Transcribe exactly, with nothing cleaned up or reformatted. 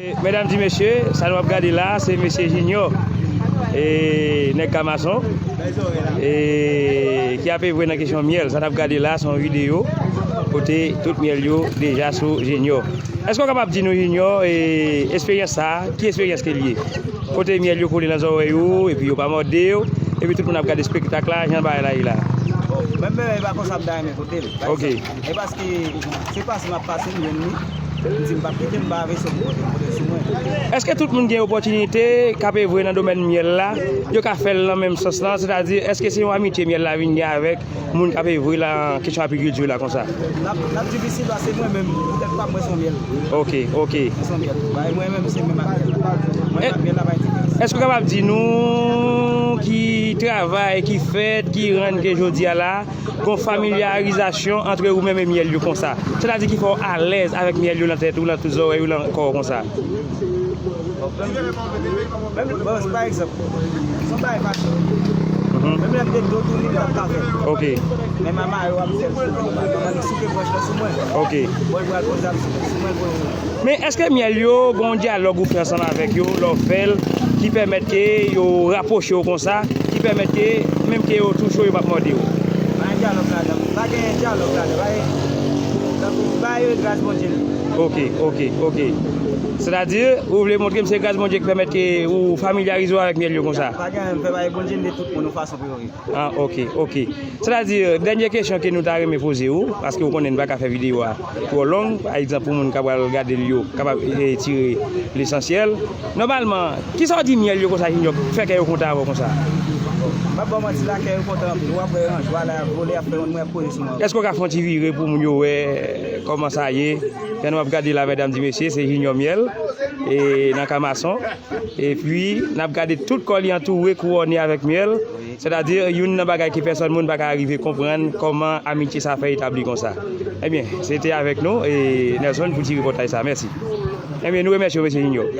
Medam di mesye, sa nou ap gade la, se mesye Junior, e, nèg Kamason, e, ki ap evre nan kesyon myèl. Sa n ap gade la, se yon videyo kote tout myèl yo deja sou Junior. Èske w kapab di nou, Junior, e, esperyans sa a, ki esperyans ke l ye? Kote myèl yo kole nan zòrèy ou, epi yo pa mòde w, epi tout moun ap gade espektak la, jan bagay la ye la. Bon, menm bagay pa konsa m ta renmen kote l. Ok. E paske se pase m ap pase, m jwenn li. M di m p ap kite, m pa vle sot kote m kote sou mwen. Èske tout moun gen opòtinite k ap evre nan domèn myèl la, yo ka fè l nan menm sans lan? Sètadi, èske se yon amitye myèl la vin gen avèk moun k ap evre nan kesyon apikilti la konsa? L ap, l ap difisil paske mwen menm, tèt pa m, mwen se yon myèl. Ok, ok. Mwen se yon myèl. Bay mwen menm, se menm ak myèl. Mwen menm ak myèl la, pa gen diferans. Èske w kapab di nou ki travay ki fèt, ki rann ke jodi a la, gon familyarizasyon antre ou menm e myèl yo konsa? Sètadi ki fè w alèz avèk myèl yo nan tèt ou, nan tout zòrèy ou, nan kò w konsa? Bon, menm, menm, bon, pa egzanp, se yon bagay fasil. Mhm. Menm lè m te do touni, m t ap ka fè l. Ok. Men mama yo ap fè l sou mwen, mama yo souke branch lan sou mwen. Ok. Bon, l pral poze ap sou mwen, sou mwen, l poze. Men èske myèl yo gon dyalòg ou fè ansanm avèk yo, lè w fè l, ki pèmèt ke yo rapwoche w konsa, ki pèmèt ke menm ke yo touche w, yo p ap mòde w? Pa gen dyalòg ladan, pa gen dyalòg ladan, pa gen, tankou, ba yo e gras Bondye l. Ok, ok, ok. Sètadi, ou vle montre m se gras Bondye ki pèmèt ke ou familyarize w avèk myèl yo konsa? Pa gen anyen m fè, ba e Bondye m de tout moun yon fason pou yo viv. Ah, ok, ok. Sètadi, dènye kesyon ke nou ta renmen poze w, paske w konnen n pa ka fè videyo a twò long, pa egzanp, pou moun k ap pral gade l yo kapab, eh, tire lesansyèl. Nòmalman, kisa w di myèl yo konsa, Junior, k fè kè yo kontan avè w konsa? M p ap ba w manti la, kè yo kontan anpil. W ap wè yo an jwa la, y ap vole, y ap fè yon mwen poze sou mwen. Èske w ka fè yon ti vire pou moun yo wè kòman sa ye? Jan nou ap gade la, medam di mesye, se Junior Myèl. E nan Kamason. Epi, n ap gade tout kò li antoure, kouwòne avèk myèl. Sètadi, youn nan bagay ke pèsòn moun pa ka rive konprann kòman amitye sa fè etabli konsa. Ebyen, se te avèk nou, e Nelson pou ti repòtaj sa. Mèsi. Ebyen, nou remèsye w, mesye Junior.